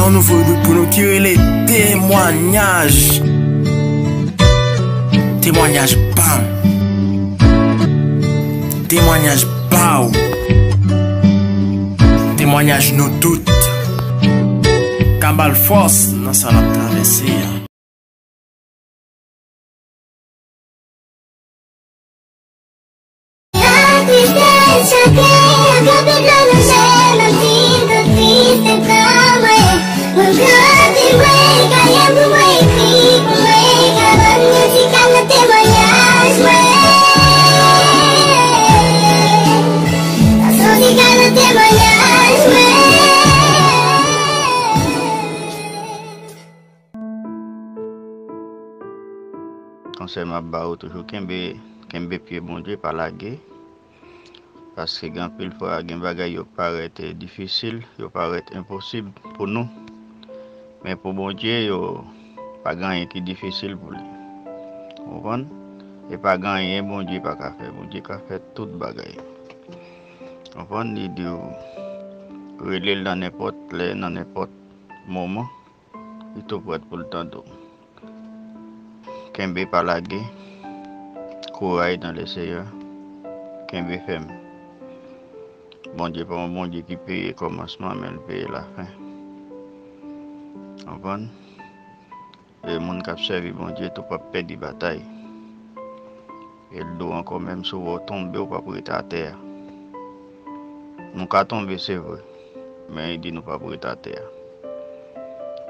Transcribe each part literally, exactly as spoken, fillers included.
Yon nouvo ribrik pou nou ki rele Temwanyaj. Temwanyaj pa m. Temwanyaj pa w. Temwanyaj nou tout. Ka ba l fòs nan sa l ap travèse a. Konsèy m ap ba ou toujou, kenbe, kenbe pye Bondye, pa lage. Paske gen anpil fwa, gen bagay yo parèt, eh, difisil, yo parèt enposib pou nou. Men pou Bondye, yo pa gen anyen ki difisil pou li. Ou konprann? E pa gen anyen Bondye pa ka fè. Bondye ka fè tout bagay. Ou konprann? Li di w rele l nan nenpòt lè, nan nenpòt moman. Li tou prèt pou l tande w. Kenbe, pa lage. Kouray dans le Seigneur. Kenbe fèm. Bondye pa yon Bondye ki peye kòmansman, men l peye lafen. Konprann? E moun k ap sèvi Bondye tou p ap pèdi batay. E l di w ankò, menm si w wè w tonbe, w p ap rete atè a. Nou ka tonbe, se vre, men li di nou p ap rete atè a.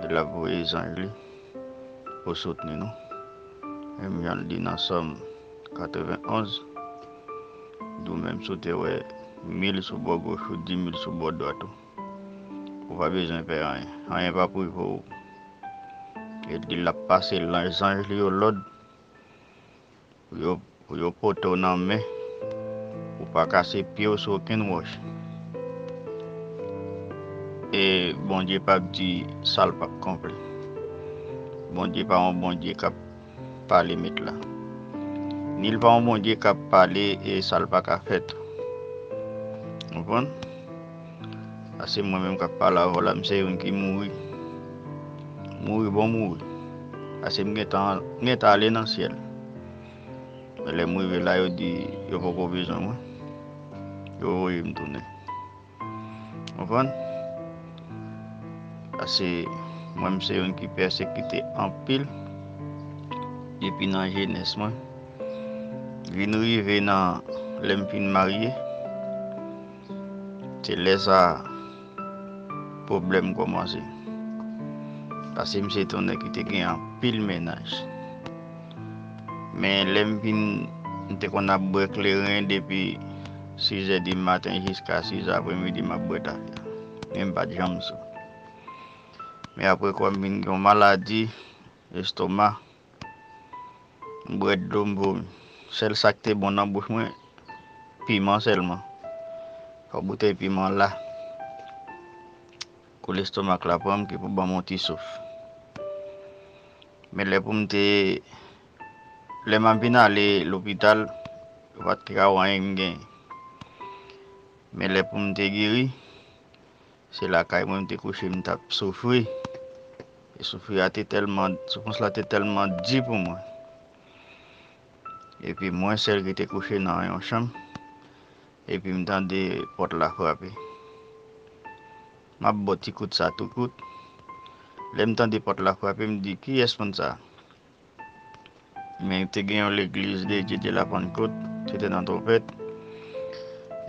E l ap voye zanj li pou soutni nou. Menm jan l di nan Sòm katrevenn onz, di w menm si w te wè mil sou bò goch ou, di mil sou bò dwat ou, ou pa bezwen pè anyen. Anyen p ap rive w. E l di l ap pase lanj, zanj li yo lòd pou yo, pou yo pote w nan men, pou w pa kase pye w sou okenn wòch. E Bondye p ap di sa l p ap konpli. Bondye pa yon Bondye k ap pale met la. Ni l pa yon Bondye k ap pale e sa l pa ka fèt. Konprann? Paske mwen menm k ap pale avè w la, m se youn ki mouri. Mouri, bon mouri. Paske m gentan, m gentan ale nan syèl. Men lè m rive la, yo di yo poko bezwen mwen. Yo voye m tounen. Konprann? Paske mwen, m se youn ki pèsekite anpil depi nan jenès mwen. Vin rive nan lè m fin marye, se lè sa a pwoblèm kòmanse. Paske m se te yon nèg ki te gen anpil mennaj. Men lè m vin, m te konn ap bwè kleren depi sizè di maten jiska sizè apremidi, m ap bwè tafe a. Men m pa t janm sou. Men apre, kòm m vin gen yon maladi estoma, m bwè dlo, m vomi. Sèl sa k te bon nan bouch mwen, piman sèlman. Fò boutèy piman la, kou lestomak la pran m, ki pou ban m yon ti souf. Men lè pou m te, lè m ap vin ale lopital, yo pa t ka wè anyen m genyen. Men lè pou m te geri, se lakay mwen m te kouche, m t ap soufri. E soufri a te tèlman, soufrans la te tèlman di pou mwen. Epi mwen sèl ki te kouche nan yon chanm. Epi m tande pòt la frape. M ap ba w ti kout sa tou kout. Lè m tande pòt la frape, m di, "Kiyès moun sa a?" Men te gen yon legliz Dedye de la Pannkot, se te nan Twonpèt.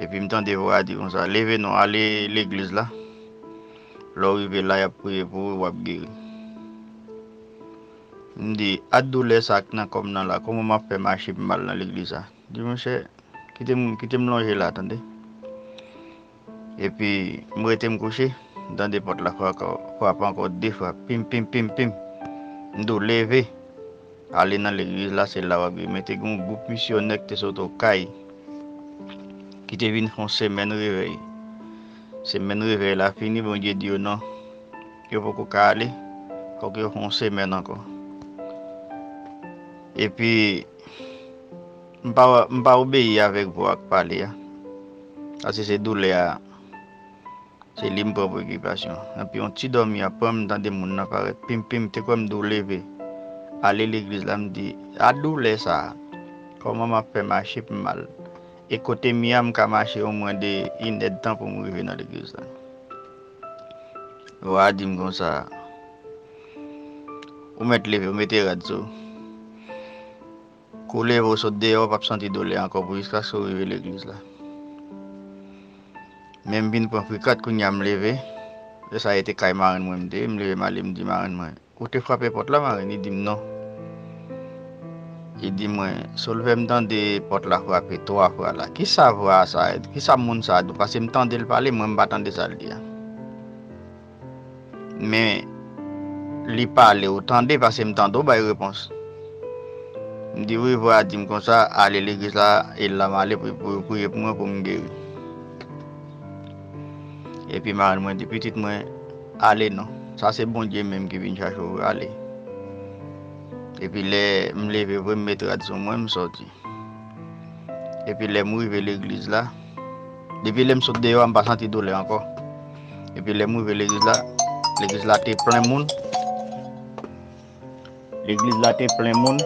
Epi m tande vwa a di konsa, "Leve non, ale legliz la. Lè w rive la, y ap priye pou ou, w ap geri." M di, "A doulè sa k nan kò m nan la, kòman m ap fè mache pou m al nan legliz la?" Di, "Monchè, kite m, kite m lonje la, tande." Epi, m rete m kouche, m tande pòt la frape ankò, frape ankò de fwa, pim, pim, pim, pim. M di w, "Leve, ale nan legliz la, se la w ap geri." Men te gen yon gwoup misyonè ki te sot Okay, ki te vin fè yon semèn revèy. Semèn revèy la fini, Bondye di yo, "Non, yo poko ka ale, fòk yo fè yon semèn ankò." Epi, m pa, m pa obeyi avèk vwa k pale a. Paske se doulè a Se li m pran pou ekipasyon. Epi yon ti dòmi ap pran m, m tande moun nan parèt. Pim, pim, te kwè m di w leve. Ale legliz la, m di, a doulè sa a, kòman m ap fè mache pou m al? E kote m ye a, m ka mache omwen de inèdtan pou m rive nan legliz la. Vwa a di m konsa, ou mèt leve, ou mete rad sou ou. Kou leve, ou sot deyò, ou p ap santi doulè ankò pou jiskaske ou rive legliz la. Men m vin pran frikat, kounye a m leve. Lè sa a, e te kay marenn mwen m te ye, m leve m ale, m di marenn mwen, ou te frape pòt la, marenn? Li di m non. Li di mwen, soulve m tande pòt la frape twa fwa la. Kisa vwa sa a, kisa moun sa a di w? Paske m tande l pale, mwen m pa tande sa l di a. Men li pale, ou tande, paske m tande w bay repons. M di wi, vwa a di m konsa, ale legliz la, e la m ale pou, pou yo priye pou mwen, pou m geri. Epi marenn mwen di, pitit mwen, ale non. Sa se Bondye menm ki vin chache w, ale. Epi lè m leve vre, m met rad sou mwen, m sòti. Epi lè m rive legliz la, depi lè m sot deyò a, m pa santi doulè ankò. Epi lè m rive legliz la, legliz la te plen moun. Legliz la te plen moun.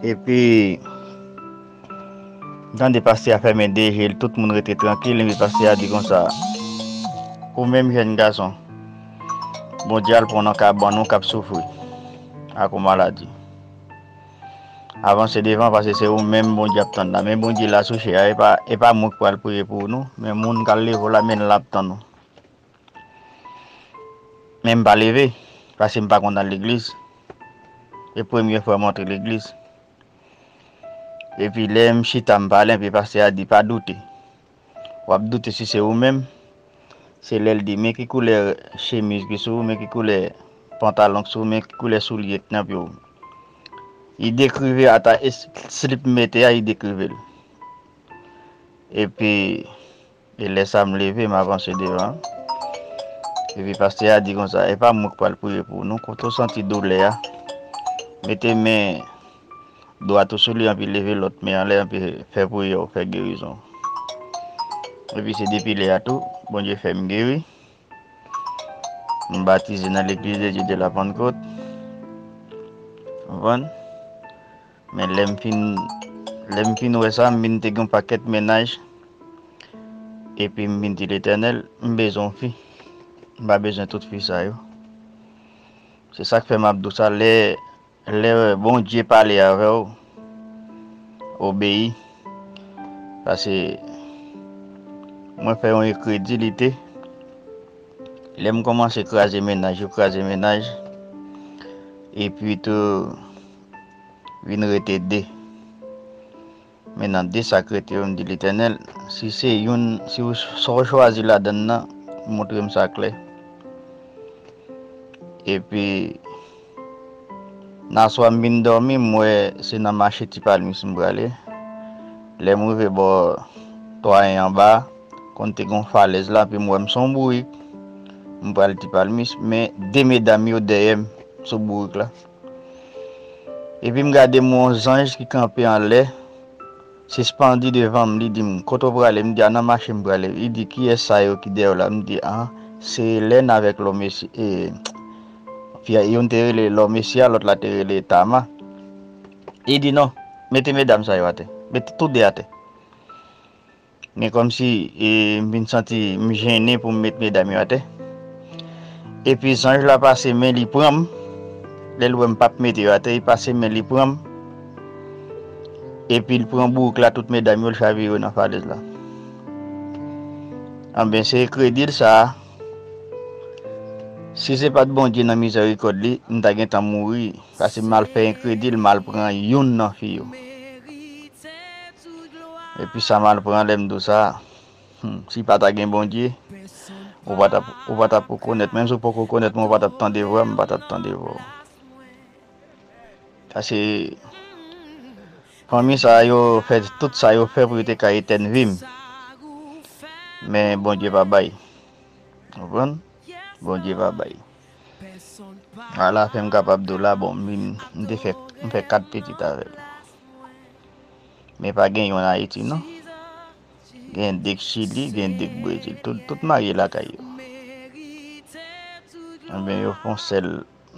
Epi m tande pastè a fèmen de je l, tout moun rete trankil, epi pastè a di konsa, ou menm jèn gason, Bondye al pran w nan kabann ou k ap soufri ak yon maladi. Avanse devan, paske se ou menm Bondye ap tann la. Men Bondye la sou chè a, e pa, e pa mwen k pral priye pou ou non. Men moun k al leve w la, men l ap tann ou. Men m pa leve, paske m pa konn al legliz. E premye fwa m antre legliz. Epi lè m chita, m pale, epi pastè a di, pa doute. W ap doute si se ou menm. Se lè l di, men ki koulè chemiz ki sou ou, men ki koulè pantalon ki sou ou, men ki koulè soulye ki nan pye w. Li dekrive ata es-, slip m mete a, li dekrive l. Epi, e lè sa a m leve, m avanse devan. Epi pastè a di konsa, e pa mwen k pral priye pou ou non, kote w santi doulè a, mete men dwat ou sou li, anpi leve lòt men anlè, anpi fè priyè w, fè gerizon. Epi se depi lè a tou, Bondye fè m geri. M batize nan Legliz de Dye de la Pannkot. Konprann? Men lè m fin, lè m fin wè sa, m vin te gen yon pakèt mennaj. Epi m vin di Letènèl, m bezwen yon fi. M pa bezwen tout fi sa yo. Se sa k fè m ap di w sa, lè Lè Bondye pale avè w, obeyi. Paske mwen fè yon enkredilite. Lè m kòmanse kraze mennaj, yo kraze mennaj. Epi tou, vin rete de. Men nan de sa k rete yo, m di, Letènèl, si se youn, si w, sa w chwazi ladann nan, montre m sa klè. Epi, nan swa m vin dòmi, m wè se nan mache Ti Palmis m prale. Lè m rive bò twayen anba a, konn te gen yon falèz la, epi m wè m se yon bourik. M pral Ti Palmis, men de medam yo dèyè m sou bourik la. Epi m gade m wè yon zanj ki kanpe anlè, sispandi devan m, li di m, kote w prale? M di, a, nan mache m prale. Li di, kiyès sa yo ki dèyè w la? M di, a, se Lèn avèk Lòmesi-, e, fi a, youn te rele Lòmesi a, lòt la te rele Tama. Li di, non, mete medam sa yo atè. Mete tou de atè. Men kòmsi, e, m vin santi m jennen pou m met medam yo atè. Epi zanj la pase men li pran m. Lè l wè m p ap mete yo atè, li pase men li pran m. Epi l pran bourik la, tout medam yo, l chavire yo nan falèz la. Anben, se enkredil sa a. Si se pa t Bondye nan mizèrikòd li, m ta gentan mouri. Paske m al fè enkredil, m al pran youn nan fi yo. Epi sa m al pran lè m di w sa, hmm, si pa ta gen Bondye, ou pa t ap, ou pa t ap rekonèt. Menm si w poko rekonèt mwen, ou pa t ap tande vwa m, m pa t ap tande vwa w. Paske fanmi sa yo fè tout sa yo fè pou yo te ka etèn vi m. Men Bondye pa bay. Konprann? Bondye pa bay. Alafen, m kapab di w la, bon, m vin, m te fè, m fè kat pitit avè l. Men pa gen youn Ayiti, non. Gen de k Chili, gen de k Brezil. Tout, tout marye lakay yo. Ebyen, yo fè yon sèl,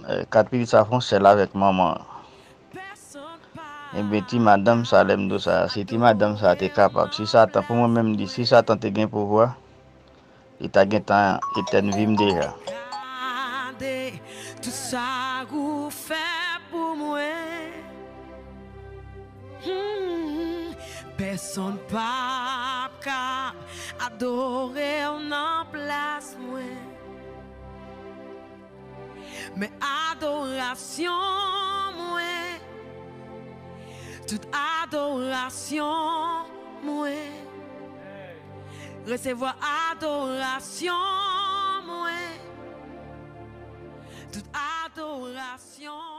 eh, kat pitit sa fè yon sèl avèk manman an. Ebyen, ti madanm sa, lè m di w sa, si ti madanm sa te kapab, si Satan, pou mwen menm, m di, si Satan te gen pouvwa, li ta gentan etèn vi m deja. Gade tout sa ou fè pou mwen. Hmm, pèsonn p ap ka adore w nan plas mwen. Men adorasyon mwen, tout adorasyon mwen, resevwa adorasyon mwen, tout adorasyon.